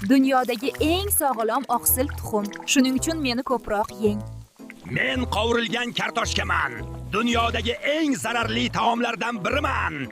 Dunyodagi eng sog'lom oqsil tuxum. Shuning uchun meni ko'proq yeng. Men qovurilgan kartoshkaman. Dunyodagi eng zararli taomlardan biriman.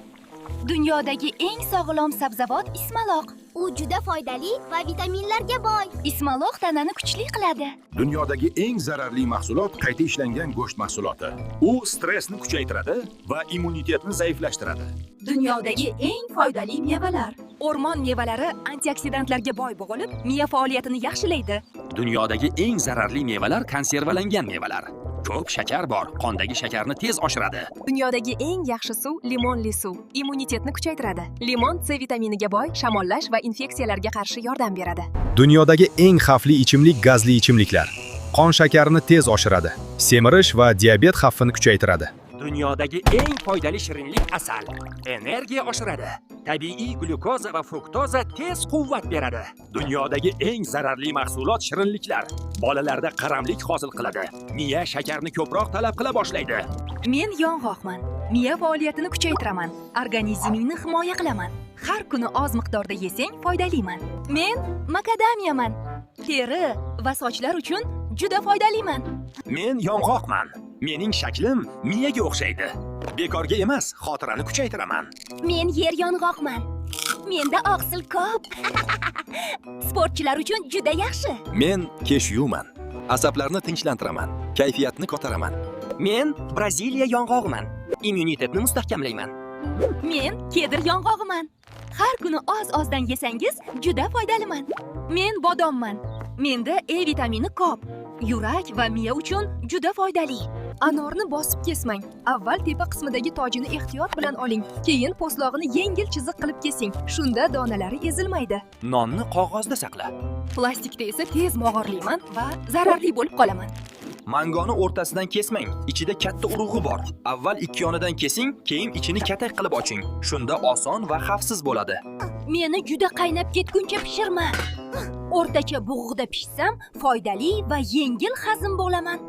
Dunyodagi eng sog'lom sabzavot ismaloq. U juda foydali va vitaminlarga boy. Ismaloq tanani kuchli qiladi. Dunyodagi eng zararli mahsulot qayta ishlangan go'sht mahsuloti. U stressni kuchaytiradi va immunitetni zaiflashtiradi. Dunyodagi eng foydali mevalar. O'rmon mevalari antioksidantlarga boy bo'lib, miya faoliyatini yaxshilaydi. Dunyodagi eng zararli mevalar konservalangan mevalar. Ko'p shakar bor, qondagi shakarni tez oshiradi. Dunyodagi eng yaxshi suv limonli suv. Immunitetni kuchaytiradi. Limon C vitaminiga boy, shamollash va infeksiyalarga qarshi yordam beradi. Dunyodagi eng xavfli ichimlik gazli ichimliklar. Qon shakarini tez oshiradi, semirish va diabet xavfini kuchaytiradi. Dunyodagi eng foydali shirinlik asal. Energiya oshiradi. Tabiiy glyukoza va fruktoza tez quvvat beradi. Dunyodagi eng zararli mahsulot shirinliklar. Bolalarda qaramlik hosil qiladi. Miya shakarni ko'proq talab qila boshlaydi. Men yong'oqman. Miya faoliyatini kuchaytiraman. Organizmingni himoya qilaman. Har kuni oz miqdorda yesang foydaliman. Men makadamiyaman. Teri va sochlar uchun juda foydaliman. Men yong'oqman. Mening shaklim miyaga o'xshaydi. Bekorga emas, xotirani kuchaytiraman. Men yer yong'oqman. Menda oqsil ko'p. Sportchilar uchun juda yaxshi. Men keshyuman. Asablarni tinchlantiraman, kayfiyatni ko'taraman. Men Braziliya yong'og'iman. Immunitetni mustahkamlayman. Men kedr yong'og'iman. Har kuni oz-ozdan yesangiz juda foydaliman. Men bodomman. Menda E vitamini ko'p. Yurak va miya uchun juda foydali. Anorni bosib kesmang. Avval tepa qismidagi tojini ehtiyot bilan oling, keyin po'stlog'ini yengil chiziq qilib kesing. Shunda donalari ezilmaydi. Nonni qog'ozda saqla. Plastikda esa tez mog'orlayman va zararli bo'lib qolaman. Mangoni o'rtasidan kesmang. Ichida katta urug'i bor. Avval ikki yonidan kesing, keyin ichini katak qilib oching. Shunda oson va xavfsiz bo'ladi. Meni juda qaynab ketguncha pishirma. O'rtacha bug'da pishsam, foydali va yengil hazm bo'laman.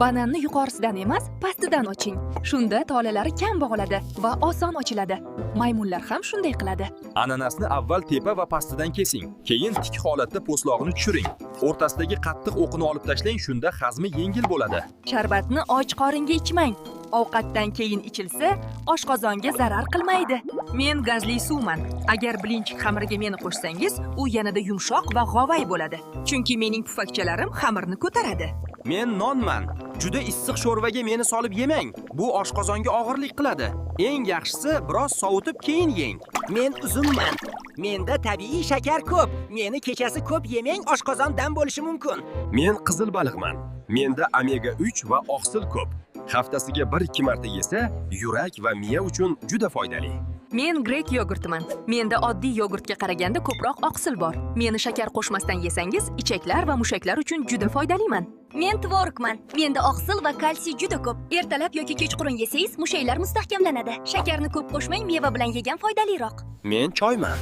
Bananni yuqorisidan emas, pastidan oching. Shunda tolalari kam bo'g'iladi va oson ochiladi. Maymunlar ham shunday qiladi. Ananasni avval tepa va pastidan kesing, keyin tik holatda po'stlog'ini tushiring. O'rtasidagi qattiq o'qini olib tashlang, shunda hazmi yengil bo'ladi. Sharbatni och qoringa ichmang. Ovqatdan keyin ichilsa, oshqozonga zarar qilmaydi. Men gazli suvman. Agar blinchik xamiriga meni qo'shsangiz, u yanada yumshoq va g'ovay bo'ladi. Chunki mening pufakchalarim xamirni ko'taradi. Men nonman. Juda issiq sho'rvaga meni solib yemang. Bu oshqozonga og'irlik qiladi. Eng yaxshisi biroz sovutib keyin yeng. Men uzumman. Menda tabiiy shakar ko'p. Meni kechasi ko'p yemang, oshqozon dam bo'lishi mumkin. Men qizil baliqman. Menda omega 3 va oqsil ko'p. Haftasiga 1-2 marta yesa, yurak va miya uchun juda foydali. Men grek yogurtiman. Menda oddiy yogurtga qaraganda ko'proq oqsil bor. Meni shakar qo'shmasdan yesangiz, ichaklar va mushaklar uchun juda foydaliman. Men tvorogman. Menda oqsil va kalsiy juda ko'p. Ertalab yoki kechqurun yesangiz, mushaklar mustahkamlanadi. Shakarni ko'p qo'shmang, meva bilan yegan foydaliroq. Men choyman.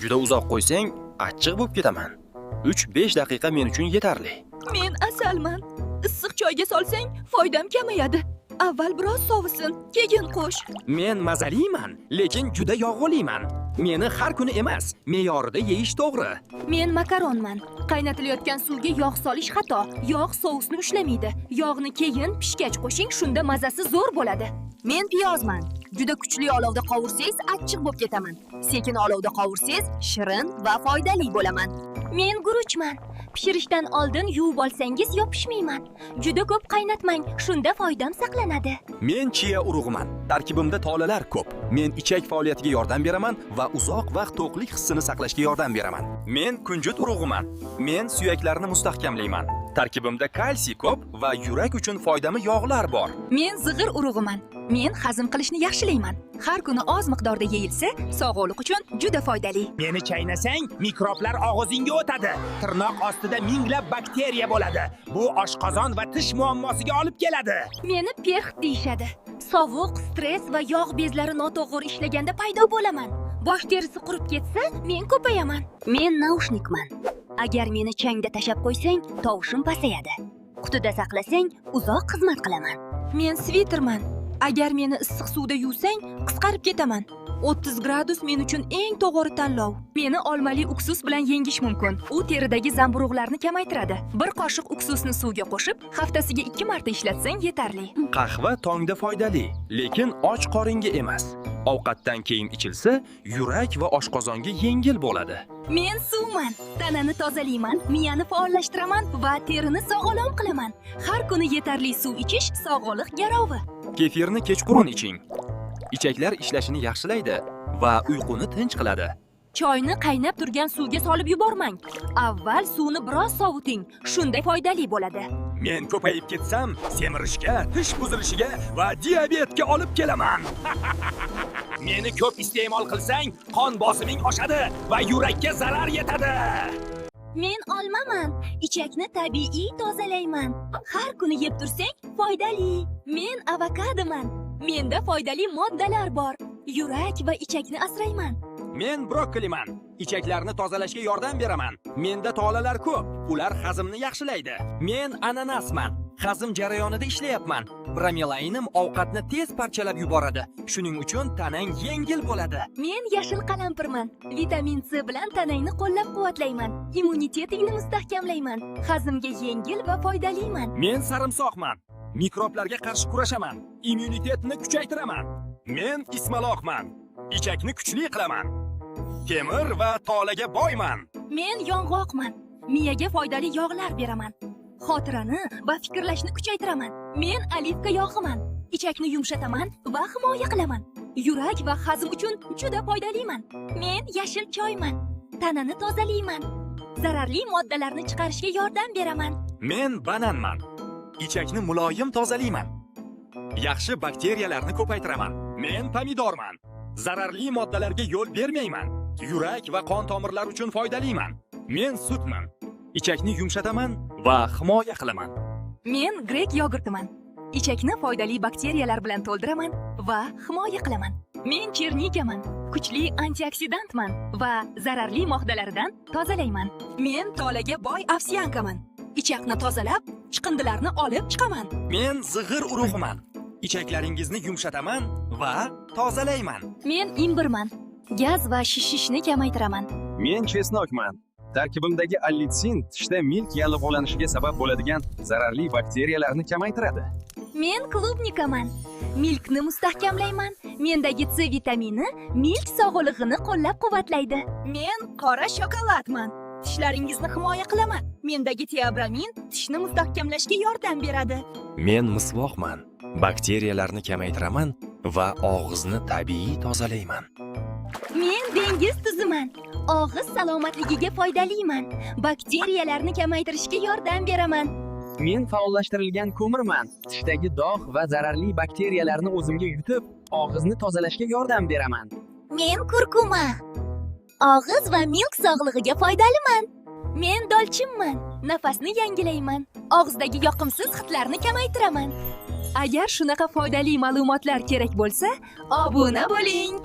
Juda uzoq qo'ysang, achchiq bo'lib ketaman. 3-5 daqiqa men uchun yetarli. Men asalman. Issiq choyga solsang, foydam kamayadi. Avval biroz sovisin, keyin qo'sh. Men mazaliman, lekin juda yog'liman. Meni har kuni emas, me'yorida yeyish to'g'ri. Men makaronman. Qaynatilayotgan suvga yog' solish xato. Yog' sousni ushlamaydi. Yog'ni keyin pishgach qo'shing, shunda mazasi zo'r bo'ladi. Men piyozman. Juda kuchli olovda qovursangiz, achchiq bo'lib ketaman. Sekin olovda qovursangiz, shirin va foydali bo'laman. Men guruchman. Pishirishdan oldin yuvib olsangiz yopishmayman. Juda ko'p qaynatmang, shunda foydam saqlanadi. Men chiya urug'iman. Tarkibimda tolalar ko'p. Men ichak faoliyatiga yordam beraman va uzoq vaqt to'qlik hissini saqlashga yordam beraman. Men kunjut urug'iman. Men suyaklarni mustahkamlayman. Tarkibimda kalsiy ko'p va yurak uchun foydali yog'lar bor. Men zig'ir urug'iman. Men hazm qilishni yaxshilayman. Har kuni oz miqdorda yeyilsa, sog'liq uchun juda foydali. Meni chaynasang, mikroblar og'zingga o'tadi. Tirnoq ostida minglab bakteriya bo'ladi. Bu oshqozon va tish muammosiga olib keladi. Meni perx deyishadi. Sovuq, stress va yog' bezlari noto'g'ri ishlaganda paydo bo'laman. Bosh terisi qurib ketsa, men ko'payaman. Men naushnikman. Agar meni changda tashlab qo'ysang, tovushim pasayadi. Qutida saqlasang, uzoq xizmat qilaman. Men sviterman. Agar meni issiq suvda yuvsang, qisqarib ketaman. 30 gradus men uchun eng to'g'ri tanlov. Meni olmali uksus bilan yengish mumkin. U teridagi zamburug'larni kamaytiradi. Bir qoshiq uksusni suvga qo'shib, haftasiga 2 marta ishlatsang yetarli. Qahva tongda foydali, lekin och qoringa emas. Ovqatdan keyin ichilsa, yurak va oshqozonga yengil bo'ladi. Men suvman. Tanani tozalayman, miyani faollashtiraman va terini sog'lom qilaman. Har kuni yetarli suv ichish sog'liq garovi. Kefirni kechqurun iching. Ichaklar ishlashini yaxshilaydi va uyquni tinch qiladi. Choyni qaynab turgan suvga solib yubormang. Avval suvni biroz sovuting, shunda foydali bo'ladi. Men ko'payib ketsam, semirishga, tish buzilishiga va diabetga olib kelaman. Meni ko'p iste'mol qilsang, qon bosiming oshadi va yurakka zarar yetadi. Men olmaman. Ichakni tabiiy tozalayman. Har kuni yeb tursang foydali. Men avokadoman. Menda foydali moddalar bor. Yurak va ichakni asrayman. Men brokkoliman. Ichaklarni tozalashga yordam beraman. Menda tolalar ko'p. Ular hazmni yaxshilaydi. Men ananasman. Hazm jarayonida ishlayapman. Bromelainim ovqatni tez parchalab yuboradi. Shuning uchun tanang yengil bo'ladi. Men yashil qalampirman. Vitamin C bilan tanangni qo'llab-quvvatlayman. Immunitetingni mustahkamlayman. Hazmga yengil va foydaliman. Men sarimsoqman. Mikroblarga qarshi kurashaman. Immunitetni kuchaytiraman. Men ismaloqman. Ichakni kuchli qilaman. Temir va tolaga boyman. Men yong'oqman. Miyaga foydali yog'lar beraman. Xotirani va fikrlashni kuchaytiraman. Men olivka yog'iman. Ichakni yumshataman va himoya qilaman. Yurak va hazm uchun juda foydaliman. Men yashil choyman. Tanani tozalayman. Zararli moddalarni chiqarishga yordam beraman. Men bananman. Ichakni muloyim tozalayman. Yaxshi bakteriyalarni ko'paytiraman. Men pomidorman. Zararli moddalarga yo'l bermayman. Yurak va qon tomirlar uchun foydaliman. Men sutman. Ichakni yumshataman va himoya qilaman. Men grek yogurtiman. Ichakni foydali bakteriyalar bilan to'ldiraman va himoya qilaman. Men черника man. Kuchli antioksidantman va zararli moddalardan tozalayman. Men tolaga boy овсянка man. Ichakni tozalab, chiqindilarni olib chiqaman. Men zig'ir urug'iman. Ichaklaringizni yumshataman va tozalayman. Men imbirman. Gaz va shishishni kamaytiraman. Men чеснок man. Tarkibimdagi allitsin tishda milk yallig'lanishiga sabab bo'ladigan zararli bakteriyalarni kamaytiradi. Men клубника man. Milkni mustahkamlayman. Mendagi C vitamini milk sog'lig'ini qo'llab-quvvatlaydi. Men qora shokoladman. Tishlaringizni himoya qilaman. Mendagi teobromin tishni mustahkamlashga yordam beradi. Men misvoqman. Bakteriyalarni kamaytiraman va og'izni tabiiy tozalayman. Men dengiz tuziman. Og'iz salomatligiga foydaliman. Bakteriyalarni kamaytirishga yordam beraman. Men faollashtirilgan ko'mirman. Tishdagi dog' va zararli bakteriyalarni o'zimga yutib, og'izni tozalashga yordam beraman. Men kurkuma. Og'iz va milk sog'lig'iga foydaliman. Men dolchinman. Nafasni yangilayman. Og'izdagi yoqimsiz hidlarni kamaytiraman. Agar shunaqa foydali ma'lumotlar kerak bo'lsa, obuna bo'ling.